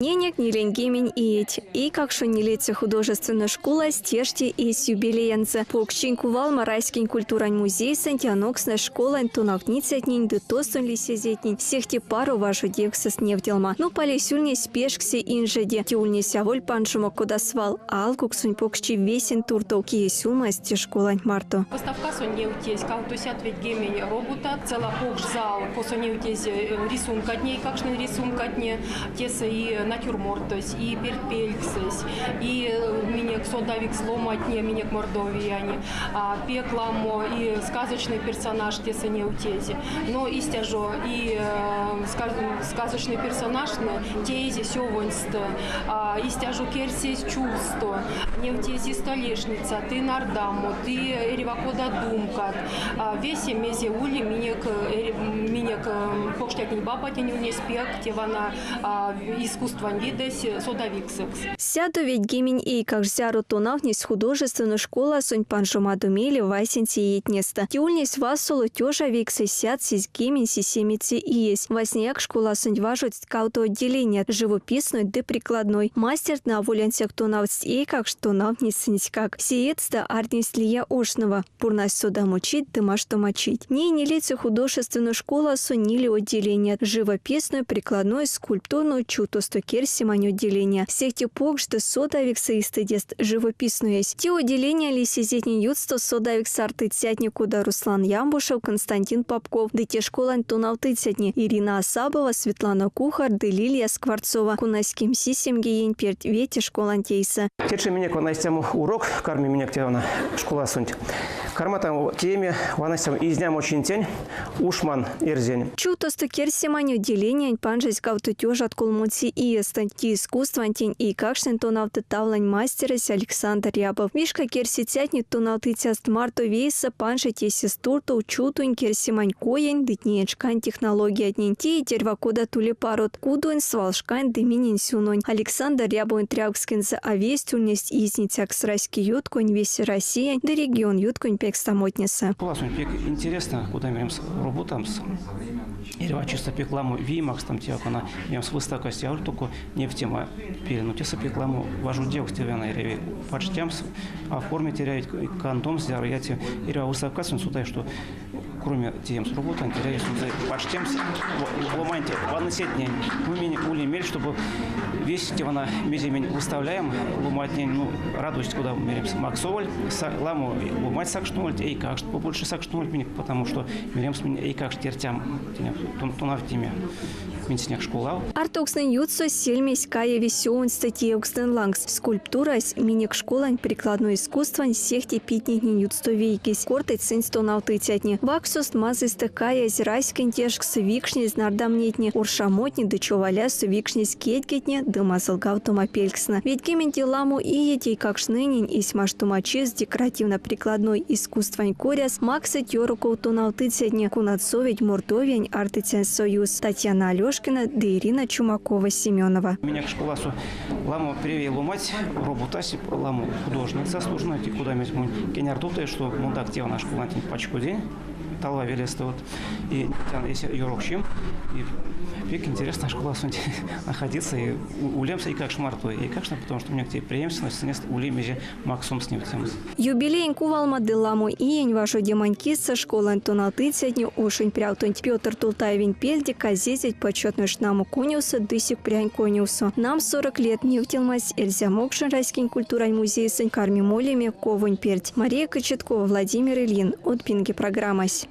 Миненек 40 иеть. Эйкакшонь нилеце художественной школась тешти эсь юбилеензэ. Покшчинь кувалма Раськень культурань музейсэнть анокстнесть школань тонавтницятнень ды тосонь лисезетнень сехте паро важодевксэст невтелма. Нупалесь ульнесь пешксе инжеде. Те ульнесь аволь панжомо кода свал, а алкуксонь покшчи весень туртов, кие сюлмась те школанть марто. Выставкасо невтезь 890 роботат, цела покш зал, косо невтезь рисункатне, эйкакштнень рисункатне. Тесэ и натюрмортось, и пертьпельксэсь, и минек содавикс ломантне, минек Мордовиянь, пек ламо и сказочный персонаж тесэ невтезь. Но истя жо и сказочный персонажтне теезь сёвоньстэ, истя жо керсезь чувтсто, невтезь и столешница, ты нардамо, ты эрьва кода думкат. Весе мезе ули минек, минек покштятнень бабатнень ульнесь пек те вана искусствань видэсь содавиксэкс. 190 эйкакш зяро тонавтнесть художественной школасонть панжомадо мейле васенце иетнестэ. Те ульнесь васоло 1987 иесь. Васняяк школасонть важодсть кавто отделеният, живописной ды прикладной. Мастертнэ аволь ансяк тонавтсть эйкакшт, тонавтнесть сынськак. Сеедьстэ ардтнесть лия оштнэва. Пурнасть содамочить ды маштомачить. Ней нилеце художественной школасо ниле отделеният, живописной, прикладной, скульптурной, чувтосто керсемань отделения. Сехте покш ды содавикс эйстэдест живописноесь. Те отделения лисезетнень ютксто содавикс артыцятне кода Руслан Ямбушев, Константин Попков ды те школань тонавтыцятне Ирина Асабова, Светлана Кухар ды Лилия Скворцова, конась кемсисемге иень перть вети школанть эйсэ. Течи минек вана истямо урок карми минек те вана школасонть. Карматам тееме вана истямо изнямо чинтень ушман эрзянь. Чувтосто керсемань отделениянть панжсть кавто тёжат колмоце иестэнть. Те искусствантень эйкакштнень тонавты тавлань мастерэсь Александр Рябов. Вишка керсицятне тонавтыцяст марто вейсэ панжить эсест туртов чувтонь керсемань коень ды неень шкань технологиятнень. Теить эрьва кодат улипарот, кудонь, свалшкань ды минень-сюнонь. Александр Рябовонь трявкскензэ а весть ульнесть изницякс раськеютконь, весероссиянь ды регионъютконь пелькстамотнесэ. Школасонть пек интересно, кода меремс, роботамс. Эрьва чистэ пек ламо вий макстам те, кона меремс выставкась аволь только невтема пель, но тесэ пек ламо важодевкс тевена эряви пачтямс, оформить эрявить, кандомс, зярыя те эрьва выставкасонть содай, что кроме теемс роботанть, эряви сонзэ пачтямс ломанть ванныцятнень. Ну, минь ули мель, чтобы весь те вана мезе минь выставляем ломантнень, ну, радость, кода меремс, максоволь, ламо ломать сакшнольть, эйкакшт побольше сакшнольть минек, потому что меремс минь эйкакшт тертям тонавтнеме минсенек школав. Артовкстнэнь ютксо сельмесь каяви сёвоньстэ теевкстнэнь лангс. Скульптурась, минек школань прикладной искусствань сехте питнейтнень ютксто вейкесь, кортыть сынсь тонавтыцятне. Вакссост мазыйстэ каязь раськень тешкс викшнезь нардамнетне, оршамотне ды човалясо викшнезь кедьгетне ды мазылгавтома пелькстнэ. Ведьгеменде ламо иеть эйкакштненень эсь маштомачист декоративно-прикладной искусствань коряс максыть ёроков тонавтыцятне, конат совить Мордовиянь артыцянь союзс, Татьяна Алешкина ды Ирина Чумакова-Семенова. Минек школасо ламо превей ломать, роботась ламо художник заслуженной, куда монь кенярдовты, что мон так те вана школантень пачкодинь, Талва велестэ вот. И если ёрокчим, и пек интересно школасонть находиться и улемс эйкакш марто, эйкакшнэ, потому что у меня те преемственность сынест ули мезе максомс невтемс. Юбилеень кувалма ды ламо иень важодемань кисэ школань тонавтыцятне ошонь прявтонть Петр Тултаевень пельде казезельть почетной шнамо конёвсо ды сюкпрянь конёвсо. Нам 40 лет невтелмась Эрзя-мокшонь раськень культурань музейсэнть карми молеме ковонь перть. Мария Кочеткова, Владимир Ильин. Од пинге программась.